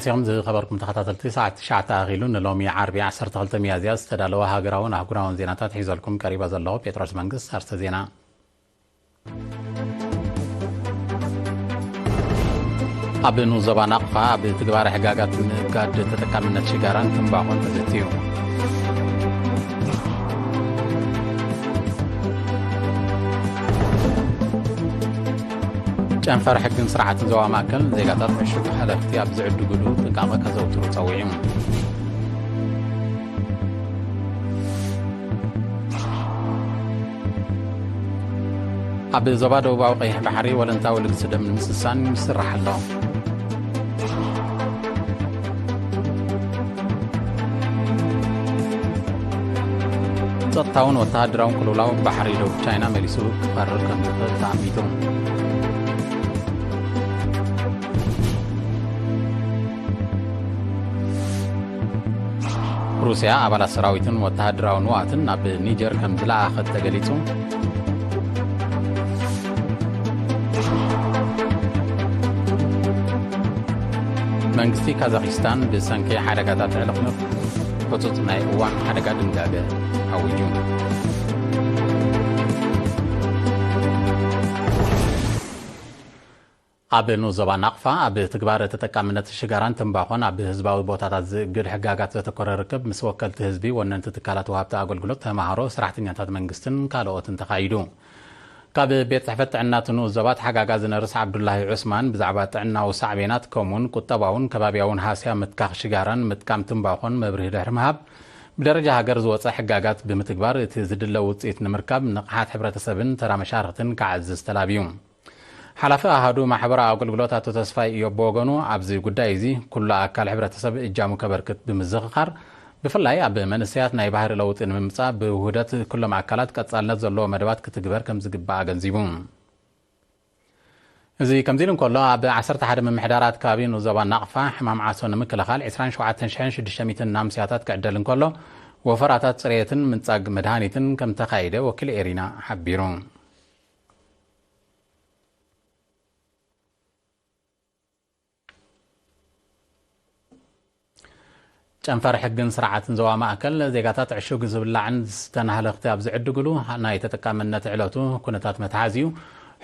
ዮም ዝኸበርኩም ተኸታተልቲ፣ ሰዓት ትሽዓተ ኣኺሉ ንሎሚ ዓርቢ ዓሰርተ ክልተ ሚያዝያ ዝተዳለወ ሃገራውን ኣህጉራውን ዜናታት ሒዘልኩም ቀሪበ ዘለኹ ጴጥሮስ መንግስት። ኣርስተ ዜና። ኣብ ንኡስ ዞባ ናቕፋ ኣብ ትግባረ ሕጋጋት ምእጋድ ተጠቃምነት ሽጋራን ትምባኾን ተዘትዩ። ጨንፈር ሕግን ስርዓትን ዞባ ማእከል ዜጋታት ዕሹግ ሃለኽቲ ኣብ ዝዕድግሉ ጥንቃቐ ከዘውትሩ ጸዊዑ። ኣብ ዞባ ደቡባዊ ቀይሕ ባሕሪ ወለንታዊ ልግሲ ደም ንምስሳን ይስራሕ ኣሎ። ጸጥታውን ወተሃደራውን ቅልውላው ባሕሪ ደቡብ ቻይና መሊሱ ክቐርር ከም ዝኽእል ተኣሚቱ። ሩስያ ኣባላት ሰራዊትን ወተሃደራዊ ንዋትን ናብ ኒጀር ከም ዝለኣኸት ተገሊጹ። መንግስቲ ካዛኺስታን ብሰንኪ ሓደጋታት ዕልቕልቕ ህጹጽ ናይ እዋን ሓደጋ ድንጋገ ኣዊጁ። ኣብ ንኡስ ዞባ ናቕፋ ኣብ ትግባረ ተጠቃምነት ሽጋራን ትምባኾን ኣብ ህዝባዊ ቦታታት ዝእግድ ሕጋጋት ዘተኮረ ርክብ ምስ ወከልቲ ህዝቢ፣ ወነንቲ ትካላት ወሃብቲ ኣገልግሎት፣ ተማሃሮ፣ ሰራሕተኛታት መንግስትን ካልኦትን ተኻይዱ። ካብ ቤት ጽሕፈት ጥዕና እቲ ንኡስ ዞባ ተሓጋጋዚ ነርስ ዓብዱላሂ ዑስማን ብዛዕባ ጥዕናዊ ሳዕቤናት ከምኡውን ቁጠባውን ከባቢያውን ሃስያ ምትካኽ ሽጋራን ምጥቃም ትምባኾን መብርሂ ድሕሪ ምሃብ፣ ብደረጃ ሃገር ዝወጸ ሕጋጋት ብምትግባር እቲ ዝድለ ውጽኢት ንምርካብ ንቕሓት ሕብረተሰብን ተራ መሻርኽትን ከዓዝዝ ተላብዩ። ሓላፊ ኣሃዱ ማሕበራዊ ኣገልግሎት ኣቶ ተስፋይ እዮብ ብወገኑ፣ ኣብዚ ጉዳይ እዚ ኩሉ ኣካል ሕብረተሰብ እጃሙ ከበርክት ብምዝኽኻር፣ ብፍላይ ኣብ መንእሰያት ናይ ባህሪ ለውጢ ንምምጻእ ብውህደት ኩሎም ኣካላት ቀጻልነት ዘለዎ መደባት ክትግበር ከም ዝግባእ ኣገንዚቡ። እዚ ከምዚ ኢሉ እንከሎ፣ ኣብ ዓሰርተ ሓደ ምምሕዳራት ከባቢ ንኡስ ዞባ ናቕፋ ሕማም ዓሶ ንምክልኻል ዕስራን ሸውዓተን ሽሕን ሽዱሽተ ሚእትን ናምስያታት ክዕደል እንከሎ፣ ወፈራታት ጽሬትን ምንጻግ መድሃኒትን ከም ተኻየደ ወኪል ኤሪና ሓቢሩ። ጨንፈር ሕግን ስርዓትን ዞባ ማእከል፣ ዜጋታት ዕሹግ ዝብላዕን ዝስተን ሃለኽቲ ኣብ ዝዕድግሉ ናይ ተጠቃምነት ዕለቱ ኩነታት መትሓዚኡ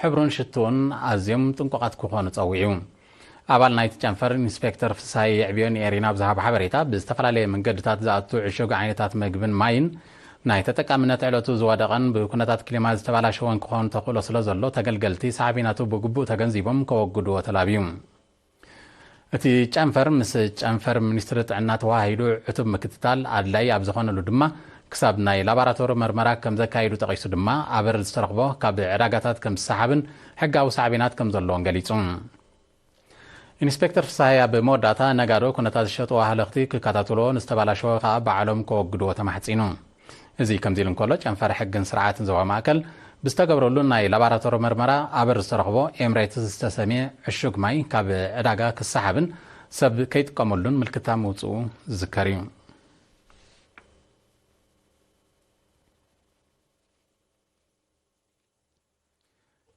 ሕብሩን ሽትኡን ኣዝዮም ጥንቁቓት ክኾኑ ጸዊዑ። ኣባል ናይቲ ጨንፈር ኢንስፔክተር ፍስሃየ የዕብዮ ንኤሪና ኣብ ዝሃቦ ሓበሬታ፣ ብዝተፈላለየ መንገድታት ዝኣቱ ዕሹግ ዓይነታት መግብን ማይን ናይ ተጠቃምነት ዕለቱ ዝወደቐን ብኩነታት ክሊማ ዝተባላሸወን ክኾን ተኽእሎ ስለ ዘሎ፣ ተገልገልቲ ሳዕቤናቱ ብግቡእ ተገንዚቦም ከወግድዎ ተላብዩ። እቲ ጨንፈር ምስ ጨንፈር ሚኒስትሪ ጥዕና ተዋሃሂዱ ዕቱብ ምክትታል ኣድላዪ ኣብ ዝኾነሉ ድማ፣ ክሳብ ናይ ላቦራቶሪ መርመራ ከም ዘካይዱ ጠቒሱ ድማ፣ ኣበር ዝተረኽቦ ካብ ዕዳጋታት ከም ዝሰሓብን ሕጋዊ ሳዕቤናት ከም ዘለዎን ገሊጹ። ኢንስፔክተር ፍስሃየ ኣብ መወዳእታ፣ ነጋዶ ኩነታት ዝሸጥዎ ሃለኽቲ ክከታተልዎ፣ ንዝተባላሸወ ከኣ ባዕሎም ከወግድዎ ተማሕጺኑ። እዚ ከምዚ ኢሉ እንከሎ፣ ጨንፈር ሕግን ስርዓትን ዞባ ማእከል ብዝተገብረሉ ናይ ላባራቶሪ መርመራ ኣበር ዝተረኽቦ ኤምሬትስ ዝተሰምየ ዕሹግ ማይ ካብ ዕዳጋ ክሰሓብን ሰብ ከይጥቀመሉን ምልክታ ምውጽኡ ዝዝከር እዩ።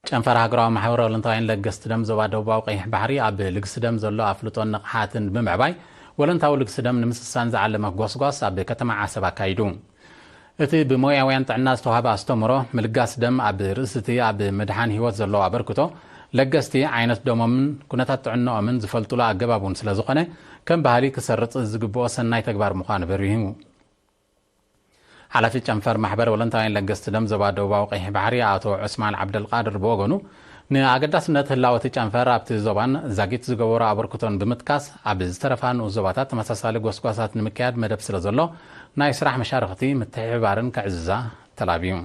ጨንፈር ሃገራዊ ማሕበር ወለንታውያን ለገስቲ ደም ዞባ ደቡባዊ ቀይሕ ባሕሪ ኣብ ልግሲ ደም ዘሎ ኣፍልጦን ንቕሓትን ብምዕባይ፣ ወለንታዊ ልግሲ ደም ንምስሳን ዝዓለመ ጎስጓስ ኣብ ከተማ ዓሰብ ኣካይዱ። እቲ ብሞያውያን ጥዕና ዝተዋህበ ኣስተምህሮ፣ ምልጋስ ደም ኣብ ርእሲ እቲ ኣብ ምድሓን ህይወት ዘለዎ ኣበርክቶ፣ ለገስቲ ዓይነት ደሞምን ኩነታት ጥዕንኦምን ዝፈልጡሉ ኣገባብ እውን ስለ ዝኾነ፣ ከም ባህሊ ክሰርጽ ዝግብኦ ሰናይ ተግባር ምዃኑ በሪሁ። ሓላፊ ጨንፈር ማሕበር ወለንታውያን ለገስቲ ደም ዞባ ደቡባዊ ቀይሕ ባሕሪ ኣቶ ዑስማን ዓብደልቃድር ብወገኑ፣ ንኣገዳስነት ህላወ እቲ ጨንፈር ኣብቲ ዞባን ዛጊት ዝገበሮ ኣበርክቶን ብምጥቃስ፣ ኣብ ዝተረፋ ንኡስ ዞባታት ተመሳሳሊ ጎስጓሳት ንምክያድ መደብ ስለ ዘሎ፣ ናይ ስራሕ መሻርኽቲ ምትሕብባርን ክዕዝዛ ተላብዩ።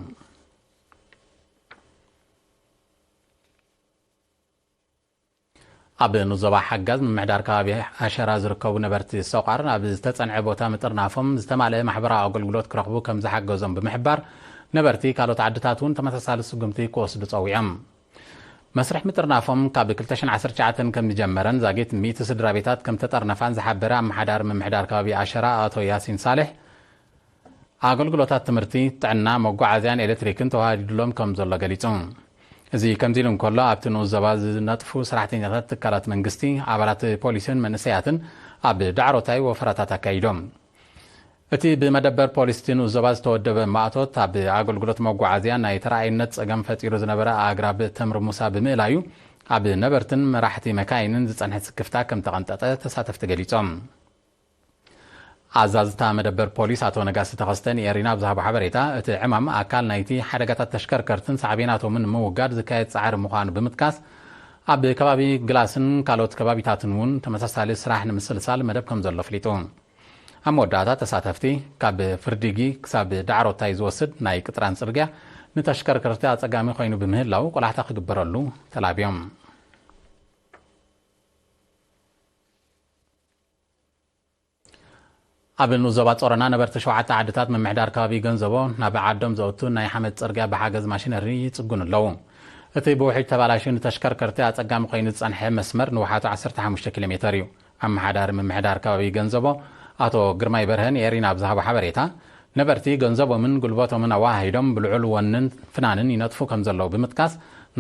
ኣብ ንኡስ ዞባ ሓጋዝ ምምሕዳር ከባቢ ኣሸራ ዝርከቡ ነበርቲ ሰቋር፣ ኣብ ዝተጸንዐ ቦታ ምጥርናፎም ዝተማልአ ማሕበራዊ ኣገልግሎት ክረኽቡ ከም ዝሓገዞም ብምሕባር፣ ነበርቲ ካልኦት ዓድታት እውን ተመሳሳሊ ስጉምቲ ክወስዱ ጸዊዖም። መስርሕ ምጥርናፎም ካብ ክልተ ሽሕን ዓሰርተ ትሽዓተን ከም ዝጀመረን ዛጊት ሚእቲ ስድራ ቤታት ከም ተጠርነፋን ዝሓበረ ኣመሓዳሪ ምምሕዳር ከባቢ ኣሸራ ኣቶ ያሲን ሳልሕ፣ ኣገልግሎታት ትምህርቲ፣ ጥዕና፣ መጓዓዝያን ኤሌክትሪክን ተዋሃዲድሎም ከም ዘሎ ገሊጹ። እዚ ከምዚ ኢሉ እንከሎ፣ ኣብቲ ንኡስ ዞባ ዝነጥፉ ሰራሕተኛታት ትካላት መንግስቲ፣ ኣባላት ፖሊስን መንእሰያትን ኣብ ዳዕሮታይ ወፈራታት ኣካይዶም። እቲ ብመደበር ፖሊስ እቲ ንኡስ ዞባ ዝተወደበ ማእቶት፣ ኣብ ኣገልግሎት መጓዓዝያ ናይ ተረኣይነት ጸገም ፈጢሩ ዝነበረ ኣግራብ ተምሪ ሙሳ ብምእላዩ፣ ኣብ ነበርትን መራሕቲ መካይንን ዝጸንሐ ስክፍታ ከም ተቐንጠጠ ተሳተፍቲ ገሊጾም። ኣዛዝታ መደበር ፖሊስ ኣቶ ነጋሲ ተኸስተ ንኤሪና ኣብ ዝሃቦ ሓበሬታ፣ እቲ ዕማም ኣካል ናይቲ ሓደጋታት ተሽከርከርትን ሳዕቤናቶምን ንምውጋድ ዝካየድ ጻዕሪ ምዃኑ ብምጥቃስ፣ ኣብ ከባቢ ግላስን ካልኦት ከባቢታትን እውን ተመሳሳሊ ስራሕ ንምስልሳል መደብ ከም ዘሎ ኣፍሊጡ። ኣብ መወዳእታ፣ ተሳተፍቲ ካብ ፍርዲጊ ክሳብ ዳዕሮታይ ዝወስድ ናይ ቅጥራን ጽርግያ ንተሽከርከርቲ ኣጸጋሚ ኮይኑ ብምህላው፣ ቆላሕታ ክግበረሉ ተላብዮም። ኣብ ንኡስ ዞባ ጾሮና ነበርቲ ሸውዓተ ዓድታት ምምሕዳር ከባቢ ገንዘቦ ናብ ዓዶም ዘእቱ ናይ ሓመድ ጽርግያ ብሓገዝ ማሽነሪ ይጽግኑ ኣለዉ። እቲ ብውሕጅ ተባላሽዩ ንተሽከርከርቲ ኣጸጋሚ ኮይኑ ዝጸንሐ መስመር ንውሓቱ ዓሰርተ ሓሙሽተ ኪሎ ሜተር እዩ። ኣመሓዳሪ ምምሕዳር ከባቢ ገንዘቦ ኣቶ ግርማይ በርሀ ንኤሪና ኣብ ዝሃቦ ሓበሬታ፣ ነበርቲ ገንዘቦምን ጉልበቶምን ኣወሃሂዶም ብልዑል ወንን ፍናንን ይነጥፉ ከም ዘለዉ ብምጥቃስ፣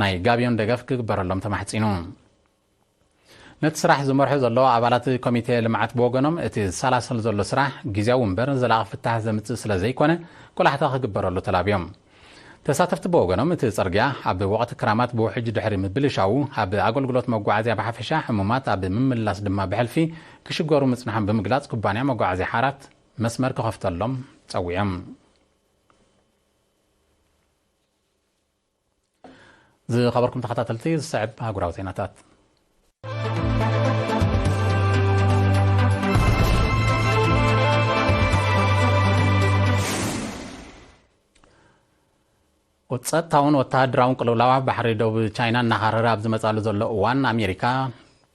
ናይ ጋብዮን ደገፍ ክግበረሎም ተማሕጺኑ። ነቲ ስራሕ ዝመርሑ ዘለዉ ኣባላት ኮሚቴ ልምዓት ብወገኖም፣ እቲ ዝሰላሰል ዘሎ ስራሕ ግዝያዊ እምበር ዘላቒ ፍታሕ ዘምጽእ ስለ ዘይኮነ፣ ቆላሕታ ክግበረሉ ተላብዮም። ተሳተፍቲ ብወገኖም፣ እቲ ጽርግያ ኣብ ወቕቲ ክራማት ብውሕጅ ድሕሪ ምብልሻዉ፣ ኣብ ኣገልግሎት መጓዓዝያ ብሓፈሻ፣ ሕሙማት ኣብ ምምልላስ ድማ ብሕልፊ ክሽገሩ ምጽንሖም ብምግላጽ፣ ኩባንያ መጓዓዝያ ሓራት መስመር ክኸፍተሎም ጸዊዖም። ዝኸበርኩም ተኸታተልቲ፣ ዝስዕብ ኣህጉራዊ ዜናታት። ጸጥታውን ወተሃደራውን ቅልውላው ኣብ ባሕሪ ደቡብ ቻይና እናኻረረ ኣብ ዝመጻሉ ዘሎ እዋን፣ ኣሜሪካ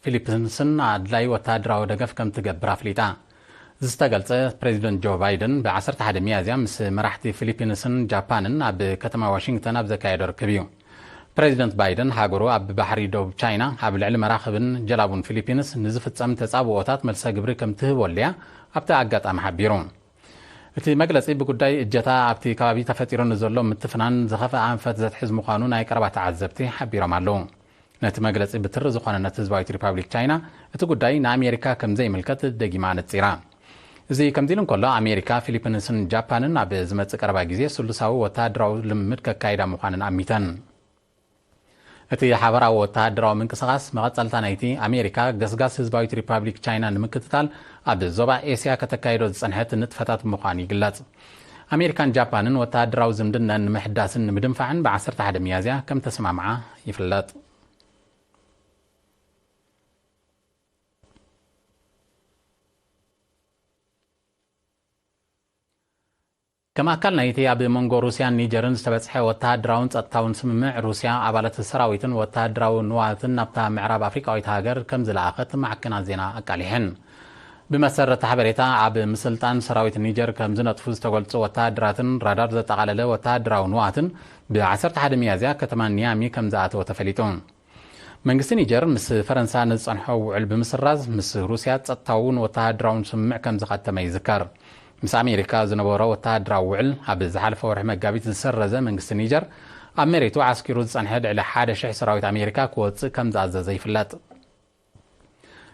ፊሊፒንስን ኣድላዪ ወተሃደራዊ ደገፍ ከም ትገብር ኣፍሊጣ። እዚ ዝተገልጸ ፕሬዚደንት ጆ ባይደን ብ ዓሰርተ ሓደ ሚያዝያ ምስ መራሕቲ ፊሊፒንስን ጃፓንን ኣብ ከተማ ዋሽንግተን ኣብ ዘካየዶ ርክብ እዩ። ፕሬዚደንት ባይደን፣ ሃገሩ ኣብ ባሕሪ ደቡብ ቻይና ኣብ ልዕሊ መራኽብን ጀላቡን ፊሊፒንስ ንዝፍጸም ተጻብኦታት መልሰ ግብሪ ከም ትህበሉ እያ ኣብቲ ኣጋጣሚ ሓቢሩ። እቲ መግለጺ፣ ብጉዳይ እጀታ ኣብቲ ከባቢ ተፈጢሩ ንዘሎ ምትፍናን ዝኸፍአ ኣንፈት ዘትሕዝ ምዃኑ ናይ ቀረባ ተዓዘብቲ ሓቢሮም ኣለዉ። ነቲ መግለጺ ብትሪ ዝኾነነት ህዝባዊት ሪፓብሊክ ቻይና፣ እቲ ጉዳይ ንኣሜሪካ ከም ዘይምልከት ደጊማ ኣነጺራ። እዚ ከምዚ ኢሉ እንከሎ፣ ኣሜሪካ፣ ፊሊፒንስን ጃፓንን ኣብ ዝመጽእ ቀረባ ግዜ ስሉሳዊ ወተሃደራዊ ልምምድ ከካይዳ ምዃነን ኣሚተን። እቲ ሓበራዊ ወተሃደራዊ ምንቅስቓስ፣ መቐጸልታ ናይቲ ኣሜሪካ ገስጋስ ህዝባዊት ሪፓብሊክ ቻይና ንምክትታል ኣብ ዞባ ኤስያ ከተካይዶ ዝጸንሐት ንጥፈታት ምዃኑ ይግለጽ። ኣሜሪካን ጃፓንን ወተሃደራዊ ዝምድነን ንምሕዳስን ንምድንፋዕን ብ ዓሰርተ ሓደ ሚያዝያ ከም ተሰማምዓ ይፍለጥ። ከም ኣካል ናይቲ ኣብ መንጎ ሩስያን ኒጀርን ዝተበጽሐ ወተሃደራውን ጸጥታውን ስምምዕ፣ ሩስያ ኣባላት ሰራዊትን ወተሃደራዊ ንዋትን ናብታ ምዕራብ ኣፍሪቃዊት ሃገር ከም ዝለኣኸት ማዕከናት ዜና ኣቃሊሐን። ብመሰረት ሓበሬታ፣ ኣብ ምስልጣን ሰራዊት ኒጀር ከም ዝነጥፉ ዝተገልጹ ወተሃደራትን ራዳር ዘጠቓለለ ወተሃደራዊ ንዋትን ብ ዓሰርተ ሓደ ሚያዝያ ከተማ ኒያሚ ከም ዝኣተወ ተፈሊጡ። መንግስቲ ኒጀር ምስ ፈረንሳ ንዝጸንሖ ውዕል ብምስራዝ፣ ምስ ሩስያ ጸጥታውን ወተሃደራውን ስምምዕ ከም ዝኸተመ ይዝከር። ምስ ኣሜሪካ ዝነበሮ ወተሃደራዊ ውዕል ኣብ ዝሓለፈ ወርሒ መጋቢት ዝሰረዘ መንግስቲ ኒጀር፣ ኣብ መሬቱ ዓስኪሩ ዝጸንሐ ልዕሊ ሓደ ሽሕ ሰራዊት ኣሜሪካ ክወጽእ ከም ዝኣዘዘ ይፍለጥ።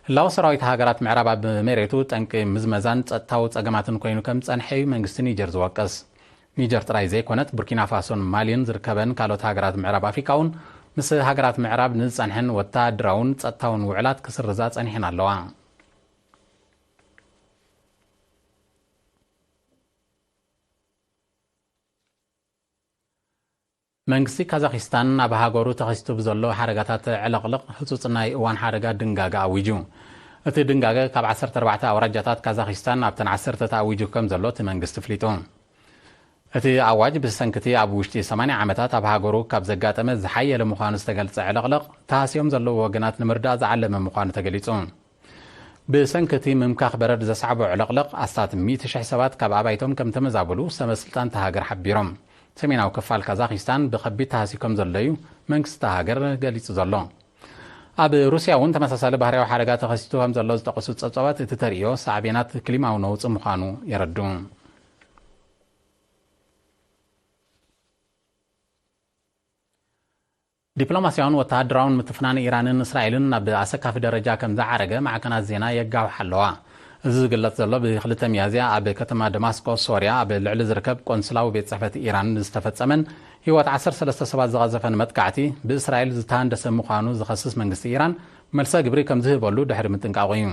ህላወ ሰራዊት ሃገራት ምዕራብ ኣብ መሬቱ ጠንቂ ምዝመዛን ጸጥታዊ ጸገማትን ኮይኑ ከም ዝጸንሐ እዩ መንግስቲ ኒጀር ዝወቅስ። ኒጀር ጥራይ ዘይኮነት፣ ቡርኪና ፋሶን ማሊን ዝርከበን ካልኦት ሃገራት ምዕራብ ኣፍሪቃ እውን፣ ምስ ሃገራት ምዕራብ ንዝጸንሐን ወተሃደራውን ጸጥታውን ውዕላት ክስርዛ ጸኒሐን ኣለዋ። መንግስቲ ካዛኺስታን ኣብ ሃገሩ ተኸሲቱ ብዘሎ ሓደጋታት ዕልቕልቕ ህጹጽ ናይ እዋን ሓደጋ ድንጋገ ኣዊጁ። እቲ ድንጋገ ካብ ዓሰርተ ኣርባዕተ ኣውራጃታት ካዛኺስታን ኣብተን ዓሰርተ ተኣዊጁ ከም ዘሎ እቲ መንግስቲ ኣፍሊጡ። እቲ ኣዋጅ ብሰንክቲ ኣብ ውሽጢ ሰማንያ ዓመታት ኣብ ሃገሩ ካብ ዘጋጠመ ዝሓየለ ምዃኑ ዝተገልጸ ዕልቕልቕ፣ ተሃስዮም ዘለዉ ወገናት ንምርዳእ ዝዓለመ ምዃኑ ተገሊጹ። ብሰንኪ እቲ ምምካኽ በረድ ዘስዓቦ ዕልቕልቕ፣ ኣስታት ሚእቲ ሽሕ ሰባት ካብ ኣባይቶም ከም ተመዛበሉ ሰበ ስልጣን እታ ሃገር ሓቢሮም። ሰሜናዊ ክፋል ካዛኺስታን ብኸቢድ ተሃስዩ ከም ዘሎ እዩ መንግስቲ እታ ሃገር ገሊጹ ዘሎ። ኣብ ሩስያ እውን ተመሳሳሊ ባህርያዊ ሓደጋ ተኸሲቱ ከም ዘሎ ዝጠቐሱ ጸብጻባት፣ እቲ ተርእዮ ሳዕቤናት ክሊማዊ ነውጺ ምዃኑ የረድኡ። ዲፕሎማስያውን ወተሃደራውን ምትፍናን ኢራንን እስራኤልን ናብ ኣሰካፊ ደረጃ ከም ዝዓረገ ማዕከናት ዜና የጋውሓ ኣለዋ። እዚ ዝግለጽ ዘሎ፣ ብ2 ሚያዝያ ኣብ ከተማ ደማስቆስ ሶርያ ኣብ ልዕሊ ዝርከብ ቆንስላዊ ቤት ጽሕፈት ኢራን ዝተፈጸመን ህይወት ዓሰርተ ሰለስተ ሰባት ዝቐዘፈን መጥቃዕቲ፣ ብእስራኤል ዝተሃንደሰ ምዃኑ ዝኸስስ መንግስቲ ኢራን፣ መልሰ ግብሪ ከም ዝህበሉ ድሕሪ ምጥንቃቑ እዩ።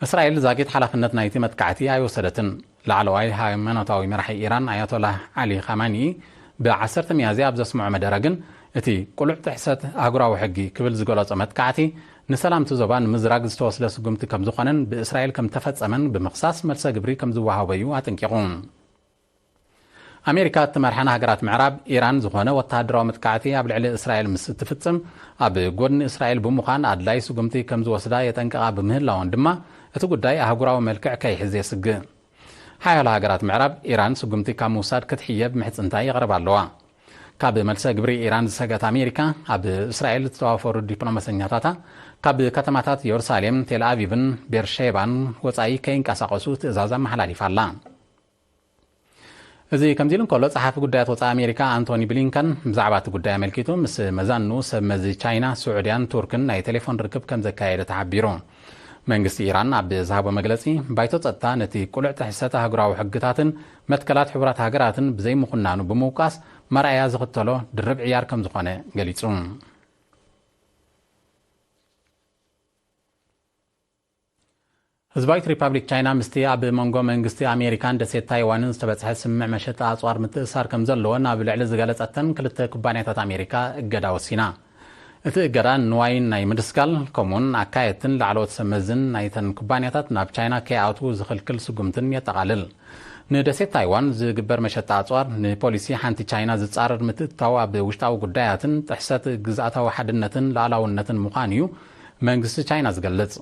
እስራኤል ዛጊት ሓላፍነት ናይቲ መጥቃዕቲ ኣይወሰደትን። ላዕለዋይ ሃይማኖታዊ መራሒ ኢራን ኣያቶላህ ዓሊ ኻማኒ፣ ብ10 ሚያዝያ ኣብ ዘስምዖ መደረ ግን፣ እቲ ቅሉዕ ጥሕሰት ኣህጉራዊ ሕጊ ክብል ዝገለጾ መጥቃዕቲ፣ ንሰላም እቲ ዞባ ንምዝራግ ዝተወስደ ስጉምቲ ከም ዝኾነን ብእስራኤል ከም ተፈጸመን ብምኽሳስ፣ መልሰ ግብሪ ከም ዝወሃቦ እዩ ኣጠንቂቑ። ኣሜሪካ እትመርሐን ሃገራት ምዕራብ፣ ኢራን ዝኾነ ወተሃደራዊ መጥቃዕቲ ኣብ ልዕሊ እስራኤል ምስ እትፍጽም፣ ኣብ ጎድኒ እስራኤል ብምዃን ኣድላይ ስጉምቲ ከም ዝወስዳ የጠንቅቓ ብምህላወን ድማ፣ እቲ ጉዳይ ኣህጉራዊ መልክዕ ከይሕዝ የስግእ። ሓያሎ ሃገራት ምዕራብ፣ ኢራን ስጉምቲ ካብ ምውሳድ ክትሕየብ ምሕጽንታ የቕርባ ኣለዋ። ካብ መልሰ ግብሪ ኢራን ዝሰግኣት ኣሜሪካ፣ ኣብ እስራኤል ዝተዋፈሩ ዲፕሎማሰኛታታ፣ ካብ ከተማታት የሩሳሌም፣ ቴል ኣቪቭን ቤርሼባን ወጻኢ ከይንቀሳቐሱ ትእዛዝ ኣመሓላሊፋ ኣላ። እዚ ከምዚ ኢሉ እንከሎ፣ ጸሓፊ ጉዳያት ወጻኢ ኣሜሪካ ኣንቶኒ ብሊንከን ብዛዕባ እቲ ጉዳይ ኣመልኪቱ ምስ መዛኑ ሰብ መዚ ቻይና፣ ስዑድያን ቱርክን ናይ ቴሌፎን ርክብ ከም ዘካየደ ተሓቢሩ። መንግስቲ ኢራን ኣብ ዝሃቦ መግለጺ፣ ባይቶ ጸጥታ ነቲ ቅሉዕ ጥሕሰት ኣህጉራዊ ሕግታትን መትከላት ሕቡራት ሃገራትን ብዘይምኹናኑ ብምውቃስ፣ መርኣያ ዝኽተሎ ድርብ ዕያር ከም ዝኾነ ገሊጹ። ህዝባዊት ሪፓብሊክ ቻይና ምስቲ ኣብ መንጎ መንግስቲ ኣሜሪካን ደሴት ታይዋንን ዝተበጽሐ ስምምዕ መሸጢ ኣጽዋር ምትእስሳር ከም ዘለዎን ኣብ ልዕሊ ዝገለጸተን ክልተ ኩባንያታት ኣሜሪካ እገዳ ወሲና። እቲ እገዳ ንዋይን ናይ ምድስካል፣ ከምኡውን ኣካየድትን ላዕለዎት ሰብ መዝን ናይተን ኩባንያታት ናብ ቻይና ከይኣትዉ ዝኽልክል ስጉምትን የጠቓልል። ንደሴት ታይዋን ዝግበር መሸጣ ኣጽዋር ንፖሊሲ ሓንቲ ቻይና ዝጻረር ምትእትታው ኣብ ውሽጣዊ ጉዳያትን ጥሕሰት ግዝኣታዊ ሓድነትን ሉዓላውነትን ምዃኑ እዩ መንግስቲ ቻይና ዝገልጽ።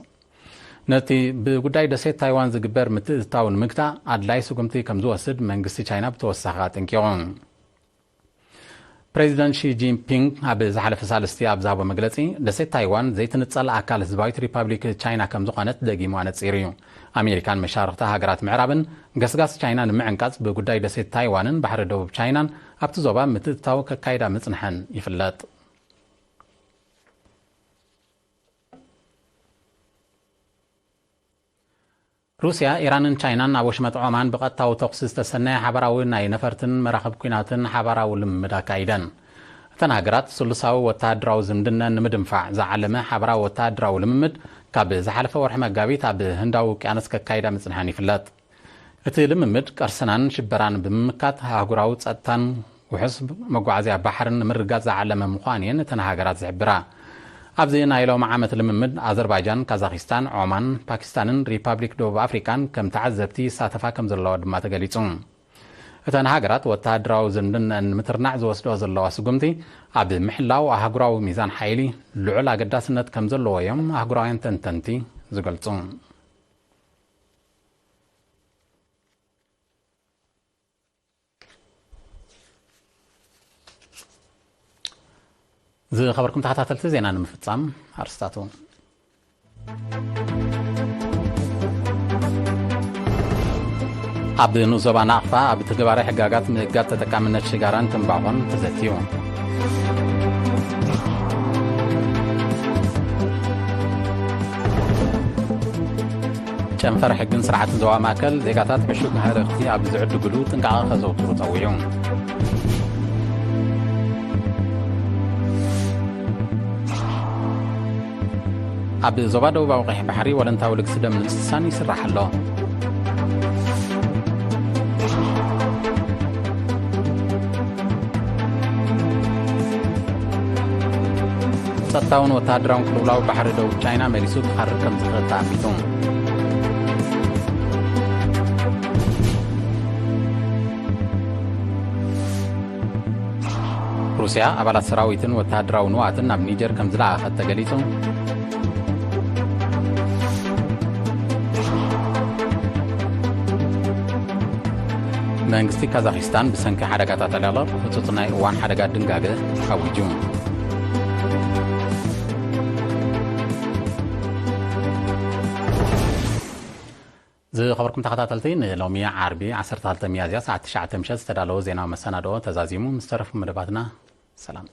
ነቲ ብጉዳይ ደሴት ታይዋን ዝግበር ምትእትታው ንምግታእ ኣድላይ ስጉምቲ ከም ዝወስድ መንግስቲ ቻይና ብተወሳኺ ኣጠንቂቑ። ፕሬዚደንት ሺ ጂንፒንግ ኣብ ዝሓለፈ ሳልስቲ ኣብ ዝሃቦ መግለጺ፣ ደሴት ታይዋን ዘይትንጸል ኣካል ህዝባዊት ሪፓብሊክ ቻይና ከም ዝኾነት ደጊሙ ኣነጺሩ እዩ። ኣሜሪካን መሻርኽቲ ሃገራት ምዕራብን ገስጋስ ቻይና ንምዕንቃጽ ብጉዳይ ደሴት ታይዋንን ባሕሪ ደቡብ ቻይናን ኣብቲ ዞባ ምትእትታው ከካይዳ ምጽንሐን ይፍለጥ። ሩስያ፣ ኢራንን ቻይናን ኣብ ወሽመጥ ዖማን ብቐጥታዊ ተኹሲ ዝተሰነየ ሓባራዊ ናይ ነፈርትን መራኽብ ኲናትን ሓባራዊ ልምምድ ኣካይደን። እተን ሃገራት ስሉሳዊ ወተሃደራዊ ዝምድነን ንምድንፋዕ ዝዓለመ ሓባራዊ ወተሃደራዊ ልምምድ ካብ ዝሓለፈ ወርሒ መጋቢት ኣብ ህንዳዊ ውቅያኖስ ከካይዳ ምጽንሐን ይፍለጥ። እቲ ልምምድ ቅርስናን ሽበራን ብምምካት ኣህጉራዊ ጸጥታን ውሑስ መጓዓዝያ ባሕርን ንምርግጋጽ ዝዓለመ ምዃኑ እየን እተን ሃገራት ዝሕብራ። ኣብዚ ናይ ሎሚ ዓመት ልምምድ ኣዘርባይጃን፣ ካዛኺስታን፣ ዖማን፣ ፓኪስታንን ሪፓብሊክ ደቡብ ኣፍሪቃን ከም ተዓዘብቲ ይሳተፋ ከም ዘለዋ ድማ ተገሊጹ። እተን ሃገራት ወተሃደራዊ ዝምድነአን ንምትርናዕ ዝወስዶ ዘለዋ ስጉምቲ ኣብ ምሕላው ኣህጉራዊ ሚዛን ሓይሊ ልዑል ኣገዳስነት ከም ዘለዎ እዮም ኣህጉራውያን ተንተንቲ ዝገልጹ። ዝኸበርኩም ተኸታተልቲ ዜና ንምፍጻም ኣርስታቱ። ኣብ ንኡስ ዞባ ናቕፋ ኣብ ተግባራዊ ሕጋጋት ምእጋድ ተጠቃምነት ሽጋራን ትምባኾን ተዘትዩ። ጨንፈር ሕግን ስርዓትን ዞባ ማእከል ዜጋታት ዕሹግ ሃረኽቲ ኣብ ዝዕድግሉ ጥንቃቐ ከዘውትሩ ጸዊዑ። ኣብ ዞባ ደቡባዊ ቀይሕ ባሕሪ ወለንታዊ ልግሲ ደምን እንስሳን ይስራሕ ኣሎ። ጸጥታውን ወተሃደራውን ቅልውላው ባሕሪ ደቡብ ቻይና መሊሱ ክኸርር ከም ዝኽእል ተኣሚቱ። ሩስያ ኣባላት ሰራዊትን ወተሃደራዊ ንዋትን ናብ ኒጀር ከም ዝለኣኸት ተገሊጹ። መንግስቲ ካዛኺስታን ብሰንኪ ሓደጋታት ዕለቕለቕ ህጹጽ ናይ እዋን ሓደጋ ድንጋገ ኣዊጁ። ዝኸበርኩም ተኸታተልቲ፣ ንሎሚ ዓርቢ ዓሰርተ ክልተ ሚያዝያ ሰዓት ትሽዓተ ምሸት ዝተዳለወ ዜናዊ መሰናድኦ ተዛዚሙ። ምስ ተረፉ መደባትና ሰላም።